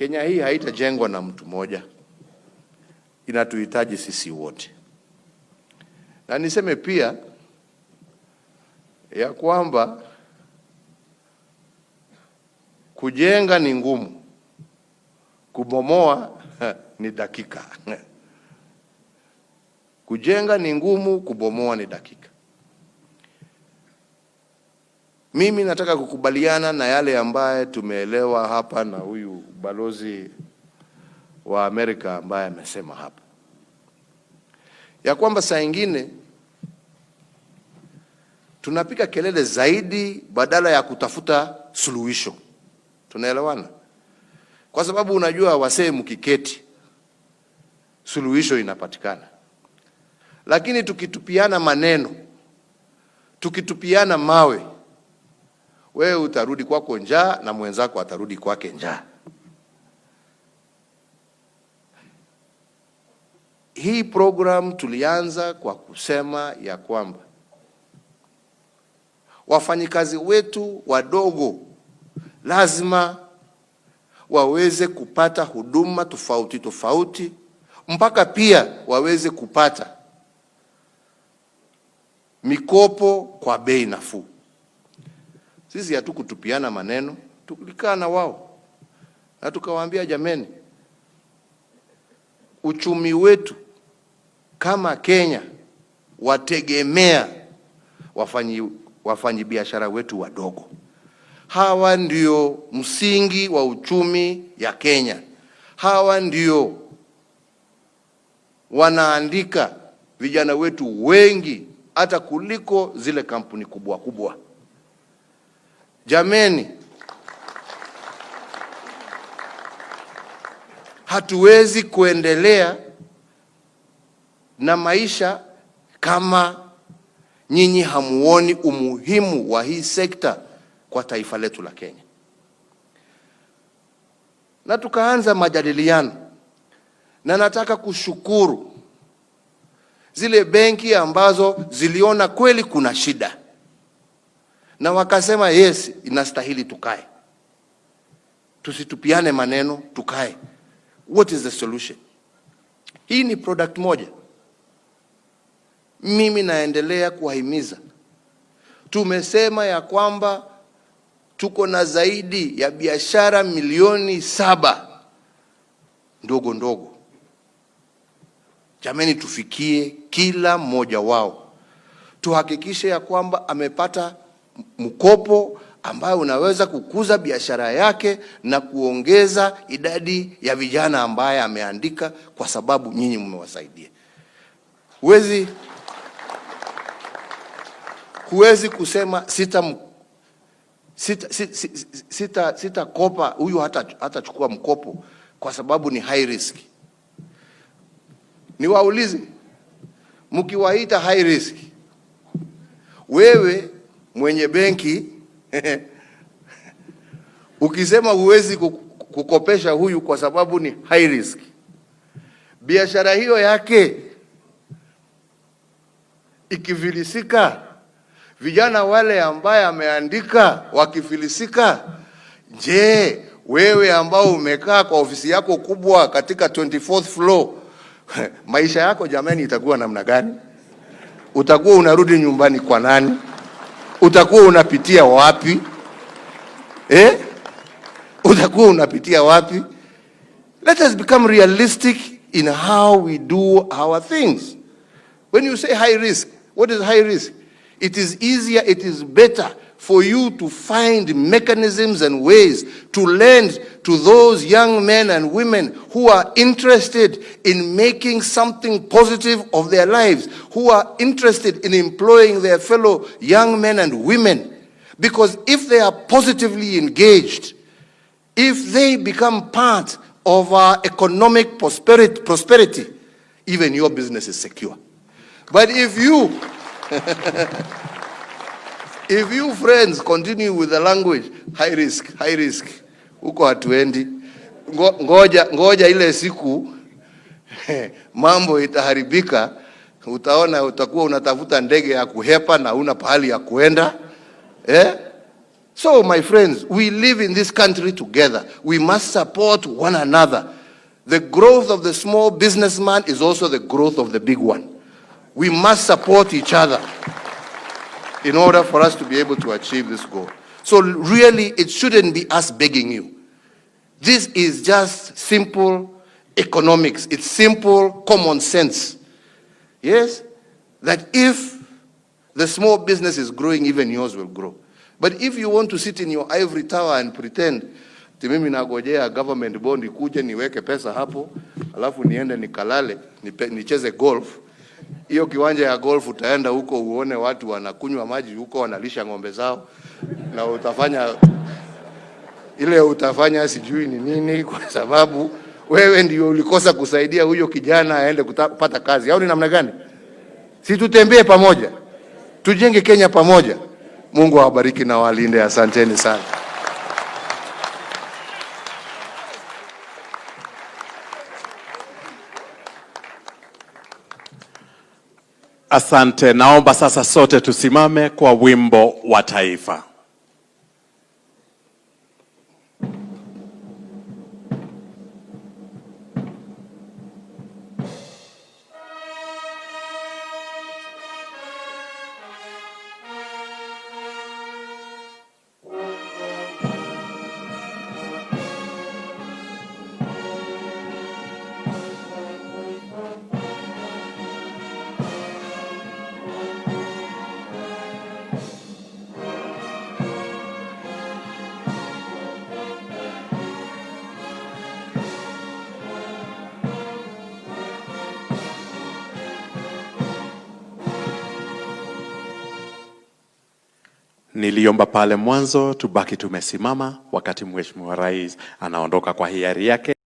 Kenya hii haitajengwa na mtu mmoja, inatuhitaji sisi wote. Na niseme pia ya kwamba kujenga ni ngumu, kubomoa ni dakika. Kujenga ni ngumu, kubomoa ni dakika. Mimi nataka kukubaliana na yale ambaye tumeelewa hapa na huyu balozi wa Amerika ambaye amesema hapa ya kwamba saa ingine tunapiga kelele zaidi badala ya kutafuta suluhisho. Tunaelewana? Kwa sababu unajua wasee, mkiketi suluhisho inapatikana, lakini tukitupiana maneno, tukitupiana mawe, wewe utarudi kwako njaa na mwenzako atarudi kwake njaa. Hii program tulianza kwa kusema ya kwamba wafanyikazi wetu wadogo lazima waweze kupata huduma tofauti tofauti, mpaka pia waweze kupata mikopo kwa bei nafuu. Sisi hatukutupiana maneno, tulikaa na wao na tukawaambia, jameni, uchumi wetu kama Kenya wategemea wafanyi biashara wetu wadogo. Hawa ndio msingi wa uchumi ya Kenya. Hawa ndio wanaandika vijana wetu wengi hata kuliko zile kampuni kubwa kubwa. Jameni, hatuwezi kuendelea na maisha kama nyinyi hamuoni umuhimu wa hii sekta kwa taifa letu la Kenya. Na tukaanza majadiliano, na nataka kushukuru zile benki ambazo ziliona kweli kuna shida na wakasema yes, inastahili tukae, tusitupiane maneno, tukae. What is the solution? Hii ni product moja. Mimi naendelea kuwahimiza. Tumesema ya kwamba tuko na zaidi ya biashara milioni 7 ndogo ndogo. Jameni, tufikie kila mmoja wao, tuhakikishe ya kwamba amepata mkopo ambayo unaweza kukuza biashara yake na kuongeza idadi ya vijana ambaye ameandika, kwa sababu nyinyi mmewasaidia. Huwezi kusema sitakopa huyu hatachukua mkopo kwa sababu ni high risk. Niwaulize, mkiwaita high risk, wewe mwenye benki ukisema huwezi kukopesha huyu kwa sababu ni high risk, biashara hiyo yake ikifilisika, vijana wale ambaye ameandika wakifilisika, je, wewe ambao umekaa kwa ofisi yako kubwa katika 24th floor maisha yako jamani itakuwa namna gani? Utakuwa unarudi nyumbani kwa nani? Utakuwa unapitia wapi? Eh? Utakuwa unapitia wapi? Let us become realistic in how we do our things. When you say high risk, what is high risk? It is easier, it is better for you to find mechanisms and ways to lend to those young men and women who are interested in making something positive of their lives, who are interested in employing their fellow young men and women. Because if they are positively engaged, if they become part of our economic prosperity, even your business is secure. But if you friends continue with the language high risk, high risk, huko hatuendi. Ngoja ile siku mambo itaharibika, utaona utakuwa unatafuta ndege ya kuhepa na una pahali ya kuenda. Eh? So my friends, we live in this country together. We must support one another. The growth of the small businessman is also the growth of the big one. We must support each other in order for us to be able to achieve this goal. So really, it shouldn't be us begging you. This is just simple economics. It's simple common sense. Yes? That if the small business is growing, even yours will grow. But if you want to sit in your ivory tower and pretend ati mimi nagojea government bond ikuje niweke pesa hapo, alafu niende nikalale, nicheze golf. Hiyo kiwanja ya golf utaenda huko uone watu wanakunywa maji huko, wanalisha ng'ombe zao, na utafanya ile utafanya sijui ni nini, kwa sababu wewe ndio ulikosa kusaidia huyo kijana aende kupata kazi, au ni namna gani? Si tutembee pamoja, tujenge Kenya pamoja. Mungu awabariki na walinde. Asanteni sana. Asante, naomba sasa sote tusimame kwa wimbo wa taifa. Niliomba pale mwanzo tubaki tumesimama wakati Mheshimiwa Rais anaondoka kwa hiari yake.